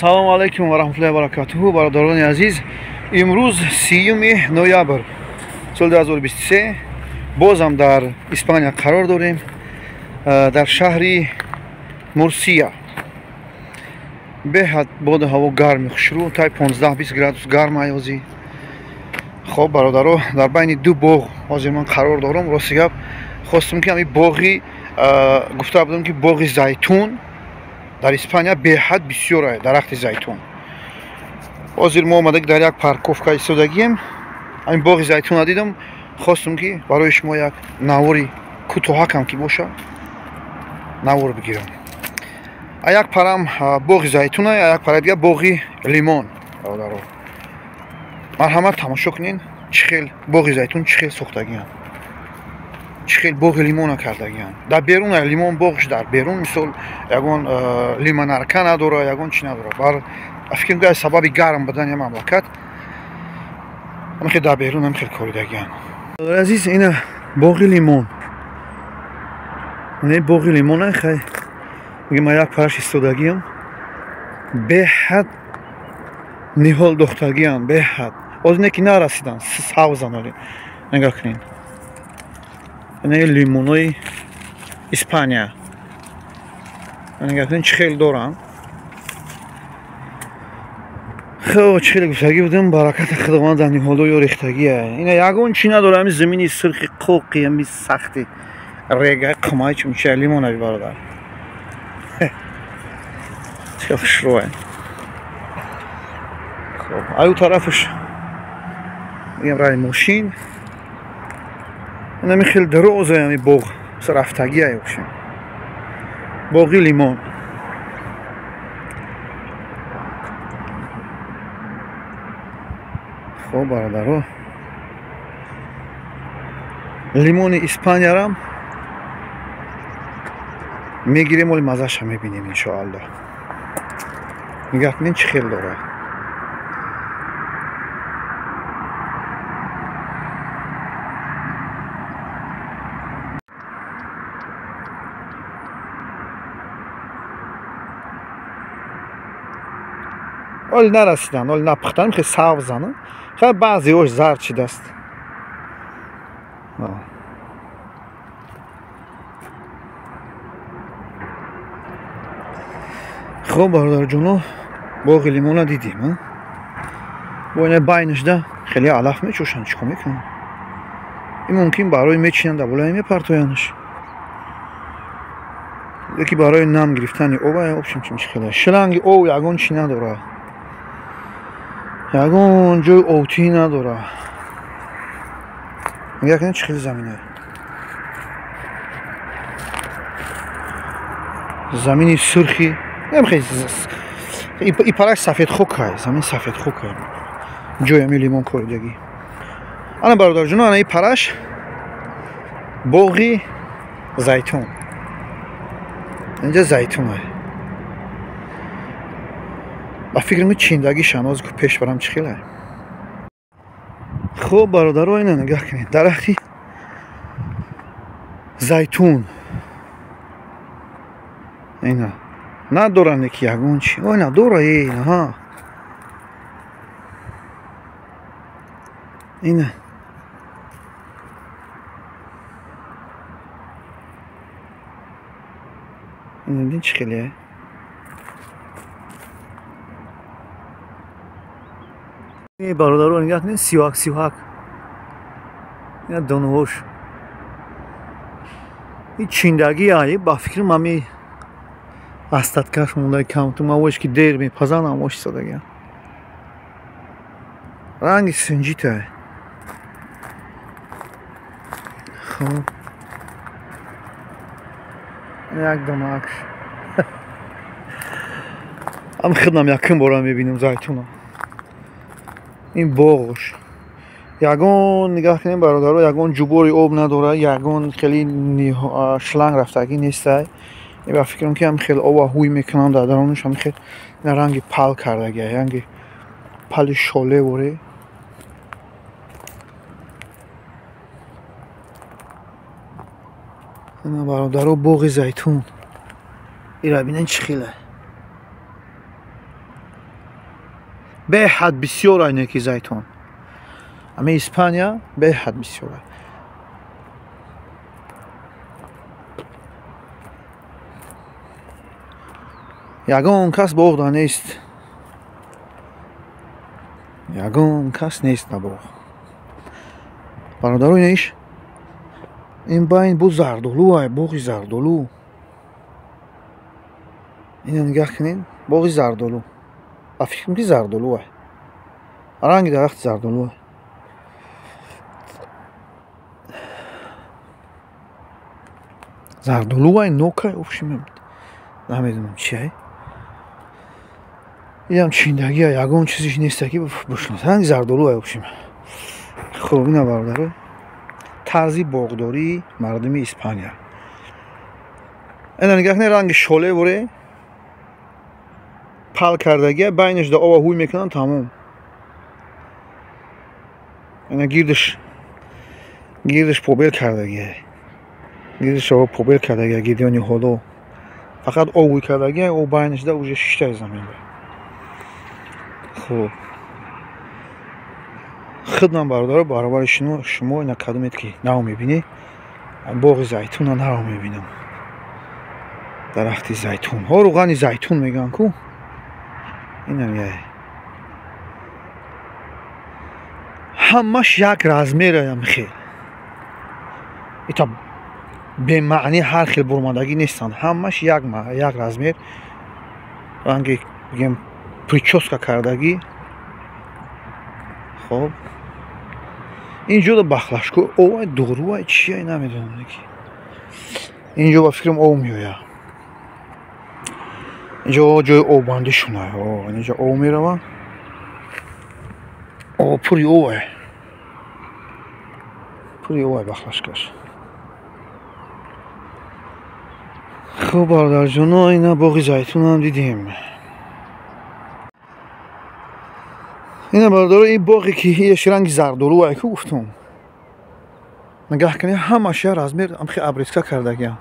Салому алайкум ва раҳматуллоҳи ва баракатуҳу, бародарони азиз. Имрӯз 30 ноябр соли 2023 бозам дар Испания қарор дорем, дар шаҳри Мурсия. Беҳад боду ҳаво гарми хушрӯ, тай 15-20 градус гарм аёзӣ. Хоб бародаро, дар байни ду боғ ҳозир ман қарор дорам. Рости гап, хостам ки ҳамин боғи, гуфта будам ки боғи зайтун дар Испания беҳад бисёр ай, дарахти зайтун. Ҳозир мо омада дар як парковка истодагием. Ҳамин боғи зайтунро дидам, хостам ки барои шумо як навори кӯтоҳакам ки боша навор бигирам. А як парам боғи зайтун, а як пара дига боғи лимон. Бародаро, марҳамат, тамошо кунед, чӣ хел боғи зайтун чӣ хел сохтагианд, чӣ хел боғи лимона кардагианд. Дар берун лимон боғш, дар берун мисол ягон лимонарка надора, ягон чӣ надора. Бар фикр мекунам сабаби гарм будани мамлакат ҳамин дар берун ҳам хел коридагианд. Азиз, ина боғи лимон, ина боғи лимона. Хай мегӯям, ман як параш истодагиам, беҳад ниҳол дохтагианд, беҳад. Ҳозир не ки нарасиданд, сабзан. Оли нигоҳ кунед, ина лимонои Испания, нигоҳ кунед чӣ хел доранд. Хо чӣ хеле гуфтагӣ будам, баракати Худованд дар ниҳолҳои рехтагия. Ина ягон чӣ надора, ҳамин замини сурхи қоқи, ҳамин сахти рега қумай чунча лимона би бародар. Чӣ хушрӯе. Хоб, аю тарафаш мегӯям раи мошин. Инами хел дароза ҳами боғ рафтагия вообще. Боғи лимон. Хоб бародаро, лимони Испаниярам мегирем, оли мазаша мебинем иншоаллоҳ. Нигоҳ кунед чӣ хел дорад. Оли нарасиданд, оли напухтанд, хеле сабзанд. Хеле баъзеҳош зард шидаст. Хоб бародарҷоно, боғи лимона дидем. Бо ина байнашда хеле алаф мечошанд, чӣ кор мекунанд? Ин мумкин барои мечинанд, дар болои мепартоянаш, яки барои нам гирифтани об. Общем чӣ хеле шланги об ягон чӣ надора, ягон ҷои овтӣ надора. Нигоҳ кунед чӣ хеле замина, замини сурхи, и параш сафедхокай, замин сафедхокай, ҷои ҳамин лимон коридагӣ. Ана бародарҷоно, ана и параш боғи зайтун. Инҷа зайтун. Ба фикр мекунам чиндагишан, ҳозир пеш барам чӣ хеле. Хоб бародаро, ина нигоҳ кунед, дарахти зайтун. Ина надоранд ки ягон чи. Ой, надора, ина. Ина ина бин чӣ хеле. Бародаро, нигоҳ кунед, сиёҳак сиёҳак, ина донаҳош. Ин чиндагӣ ай, ба фикрам ҳами астаткаш мондаи камту мавош ки дер мепазанд, ҳамош истодагиам. Ранги синҷита. Хоб, як донаакш. Ам худам якум бора мебинам зайтуна. Ин боғш ягон, нигоҳ кунем бародаро, ягон ҷубори об надора, ягон хеле шланг рафтагӣ нестай. Ба фикрам ки ҳам хел оба ҳуй мекунанд дар дарунаш, ҳам хел ранги пал кардагия, ранги пали шоле воре. Ина бародаро, боғи зайтун. Ира бинен чӣ хеле. Беҳад бисёр ай неки зайтун. Ами Испания беҳад бисёр ай. Ягон кас боғда нест. Ягон кас нест на боғ. Бародаро иш ин байн бу зардолу ай, боғи зардолу. Ино нигаҳ кунед, боғи зардолу. Ба фикрам ки зардолу ай. Ранги дарахти зардолу ай. Зардолу ай, нок ай, общем намедонам чи ай. Инам чиндагӣ ай, ягон чизиш нест ки бишнос. Ранги зардолу ай, общем. Хуб, ина бародаро, тарзи боғдории мардуми Испания. Ина нигаҳ кунед, ранги шоле воре пал кардагия, байнаш да ова ҳуй мекунанд, тамом. Ина гирдаш побел кардагия. Гирдаш ова побел кардагия, гирдиони ҳоло. Фақат об ҳуй кардагия, об байнаш да уже шиштай замин. Хуб. Хидмат бародаро, баробари шумо ина кадомед ки нав мебинӣ, боғи зайтуна нав мебинам. Дарахти зайтун. Ҳо руғани зайтун мегӯянд ку. Инам яй. Ҳамаш як размераям хел. Ита бемаъни ҳар хел бурмадагӣ нестанд. Ҳамаш як размер. Ранги бигем прическа кардагӣ. Хоб. Инҷо да бахлашко овай дорувай чиай намедонам ки. Инҷо ба фикрам ов меояд. Инҷо ҷои оббандӣ шунай. Инҷо ов мерава. Об пури овай. Пури овай бахлашкаш. Хуб бародарҷоно, ина боғи зайтунам дидем. Ина бародаро, ин боғе ки еш ранги зардолу ай ку гуфтум. Нигаҳ кунед, ҳамаш я размер амхи обрезка кардагиам.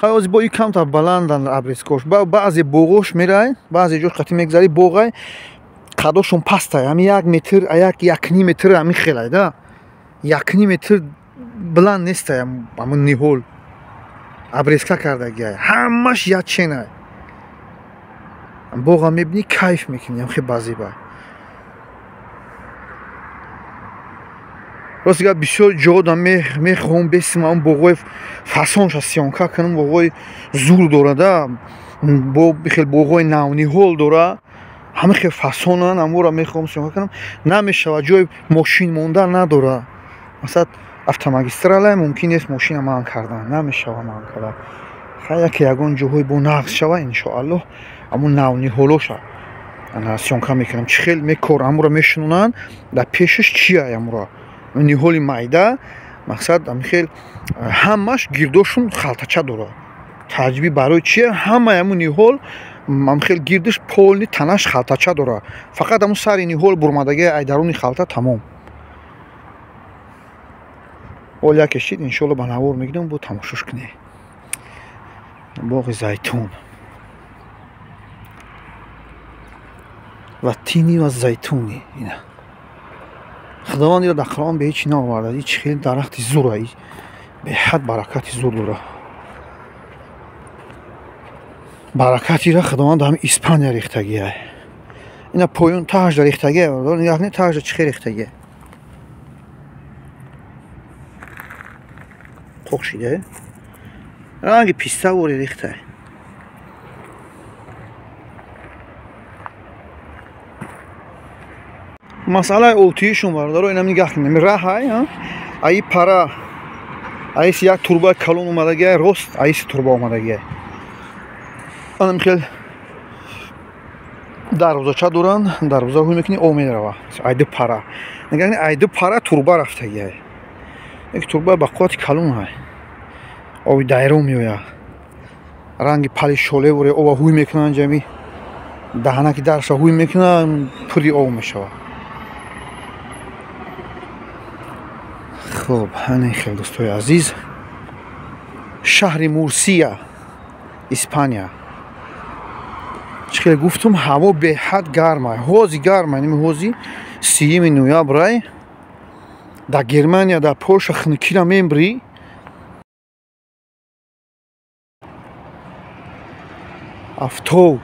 Хай ози бо и камтар баландан обрезкош. Баъзе боғош мерай, баъзе ҷош қати мегзари боғай, қадошон пастай. Ҳами 1 метр, 1.5 метр ҳами хелай да. 1.5 метр баланд нестай ҳамун ниҳол. Обрезка кардагиай. Ҳамаш як ченай. Боға мебинӣ, кайф мекунӣ, ҳамхи базиба. Рост гап, бисёр ҷода мехоҳам бесим ам боғои фасонша съёмка кунам, боғои зур дорада, бо хел боғои навниҳол дора, ҳама хел фасонан, амора мехоҳам съёмка кунам, намешава, ҷои мошин мондан надора. Масалан, автомагистрала мумкин нест мошина манъ кардан, намешава манъ кардан. Хай яке ягон ҷоҳои бо нағз шава, иншоаллоҳ, амон навниҳолоша ана съёмка мекунам. Чӣ хел мекор амора мешунонанд, дар пешаш чия амора? Ниҳоли майда, мақсад хел ҳамаш гирдошун халтача дорад. Таҷриби барои чия? Ҳамаи ҳамун ниҳол хел гирдиш полни танаш халтача дорад. Фақат ҳамун сари ниҳол бурмадагии ай даруни халта тамом. Ол яке шид, иншоалло ба навор мегирам, бо тамошош кунед. Боғи зайтун ва тини ва зайтуни. Ина Худованд ира дар Қуръон ба ҳеҷ наоварда. Ин чӣ хел дарахти зур ай, беҳад баракати зур дора. Баракатира Худованд ҳам Испания рехтагиай. Ина поён таҳаш рехтагиай, нигоҳ кунед таҳаш чӣ хел рехтагиай. Қоқ шида. Ранги писта вори рехтай. Масъалаи олтиишон бародаро, инам нигаҳ кунед. Раҳай, аи пара, аис як турбаи калон омадагиай, рост аиси турба омадагиай. Анам хел дарвозача доранд, дарвоза ҳуй мекунӣ, об мерава. Айду пара. Нигаҳ кунед, айду пара турба рафтагиай. Як турба ба қуввати калон ай. Оби дайро меояд. Ранги пали шоле воре оба ҳуй мекунанд ҷами. Даҳанаки дарша ҳуй мекунанд, пури об мешавад. Хуб, ҳамин хел дӯстои азиз, шаҳри Мурсия, Испания. Чӣ хеле гуфтум, ҳаво беҳад гармай. Ҳози гармай, ними ҳози 30 ноябрай. Дар Германия, дар Полша хунукира мембрӣ. Афтоб.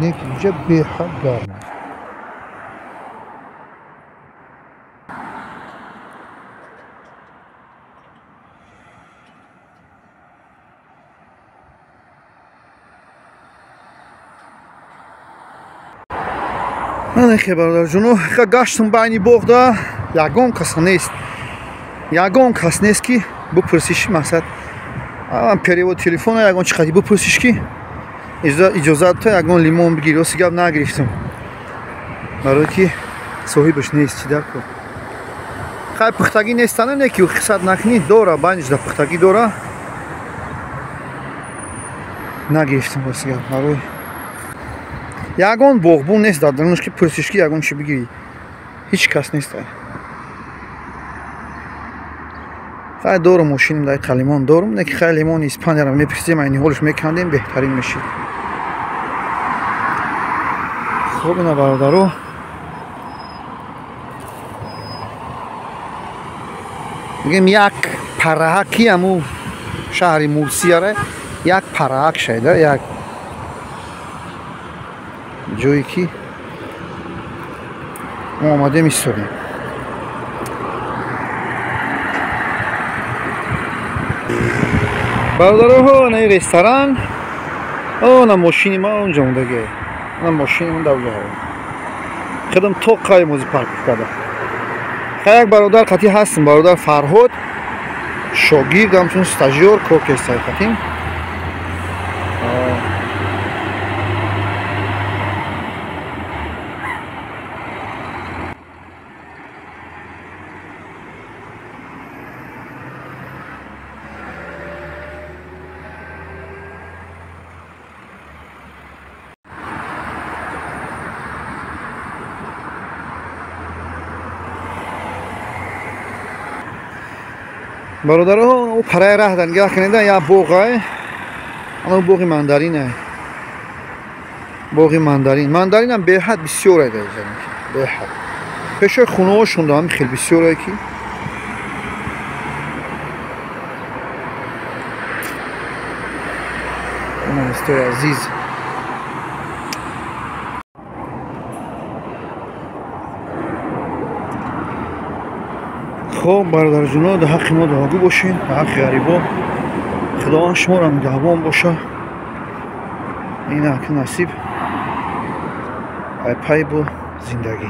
Не ки инҷа беҳад гармай. Хе бародарҷоно, ха гаштам байни боғда, ягон кас нест. Ягон кас нест ки бипурсиш, мақсад перевод телефона ягон чӣ қади бипурсиш ки иҷозат то ягон лимон бигир. Роси гап нагирифтам. Барои ки соҳибаш нест, чӣ дар кор. Хай пухтагӣ нестана, не ки хисат накунӣ, дора, байниш да пухтагӣ дора. Нагирифтам роси гап, барои ягон боғбон нест дар дарунаш ки пурсиш ки ягон чӣ бигирӣ. Ҳеҷ кас нест. Хай дорум мошиним дар қалимон дорум, не ки хай лимони Испанияро мепурсем, айни ҳолш мекандем, беҳтарин мешид. Хоб ина бародаро, мегем як параҳаки аму шаҳри Мурсияра як параҳак шайда, як ҷое ки мо омадем истодем. Бародароҳо, на ресторан, на мошини ма онҷа мондагӣ, на мошини ман дар ҷо. Худам то қай мози парк карда. Хай як бародар қатӣ ҳастем, бародар Фарҳод, шогирд, ҳамчун стажёр кор кестай қатим. Бародаро, ӯ параи раҳ дар нигаҳ кунед, як боғай, ана боғи мандаринай. Боғи мандарин. Мандаринам беҳад бисёрай дар инҷа, беҳад. Пешои хонаҳошон ҳам хеле бисёрай ки ана дӯстои азиз. Хоб бародарҷоно, дар ҳаққи мо дуогӯ бошед, дар ҳаққи ғарибо. Худованд шуморо нигаҳбон боша. Ин ҳаққи насиб ай пай бо зиндагӣ.